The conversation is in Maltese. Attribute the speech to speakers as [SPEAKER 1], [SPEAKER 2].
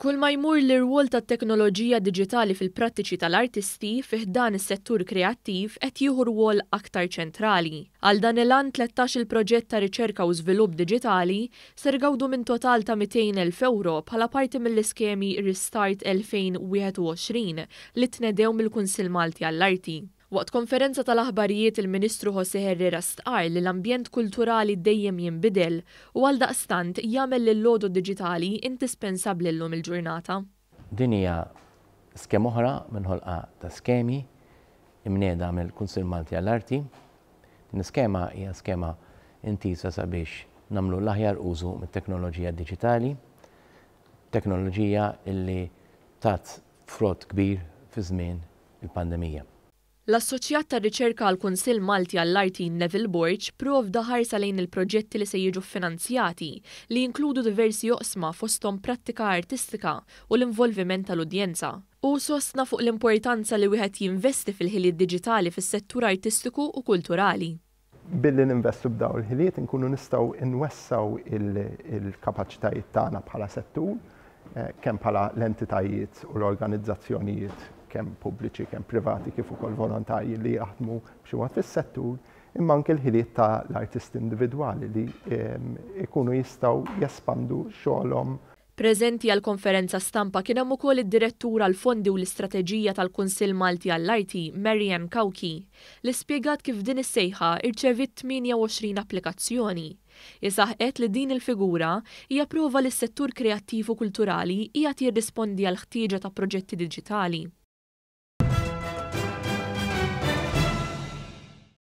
[SPEAKER 1] Kull ma jmur l-irwol tat-teknoloġija diġitali fil-prattiċi tal-artisti fi ħdan is-settur kreattiv qed jieħu rwol aktar ċentrali. Għal dan il-għan 13-il proġett ta' riċerka u żvilupp diġitali ser igawdu minn total ta' 200,000 ewro bħala parti mill-iskemi Restart 2021 li tnedew mill-Kunsill Malti għall-Arti. Waqt konferenza tal-aħbarijiet il-Ministru José Herrera stqarr li l-ambjent kulturali dejjem jinbidel u għaldaqstant jagħmel lill-għodod diġitali indispensabbli llum il-ġurnata.
[SPEAKER 2] Din hija skema oħra minn ħolqa ta' skemi imnieda mill-Kunsill Malti għall-Arti. Din l-iskema hija skema intiża sabiex nagħmlu l-aħjar użu mit-teknoloġija diġitali, teknoloġija illi tat frott kbir fi żmien il-pandemija.
[SPEAKER 1] L-Assoċjat tar-Riċerka għall-Kunsill Malti għall-Arti Neville Borg pprovda ħarsa lejn il-proġetti li se jiġu ffinanzjati li jinkludu diversi oqsma fosthom prattika artistika u l-involviment tal-udjenza. Hu sostna fuq l-importanza li wieħed jinvesti fil-ħiliet diġitali fis-settur artistiku u kulturali.
[SPEAKER 3] Billi ninvestu b'dawn il-ħiliet inkunu nistgħu nwessgħu il-kapaċitajiet tagħna bħala settur, kemm bħala l-entitajiet u l-organizzazzjonijiet kemm pubbliċi, kemm privati kif ukoll volontarji li jaħdmu b'xi mod fis-settur, imma anke l-ħiliet ta' l-artisti individwali li jkunu jistgħu jespandu xogħolhom.
[SPEAKER 1] Preżenti għall-konferenza stampa kien hemm ukoll id-Direttur għall-Fondi u l-Istrateġija tal-Kunsill Malti għall-Arti, Mary Ann Cauchi, li spjegat kif din is-sejħa rċeviet 28 applikazzjoni. Hi saħqet li din il-figura hija prova li s-settur kreattiv u kulturali qiegħed jirrispondi għall-ħtieġa ta' proġetti diġitali.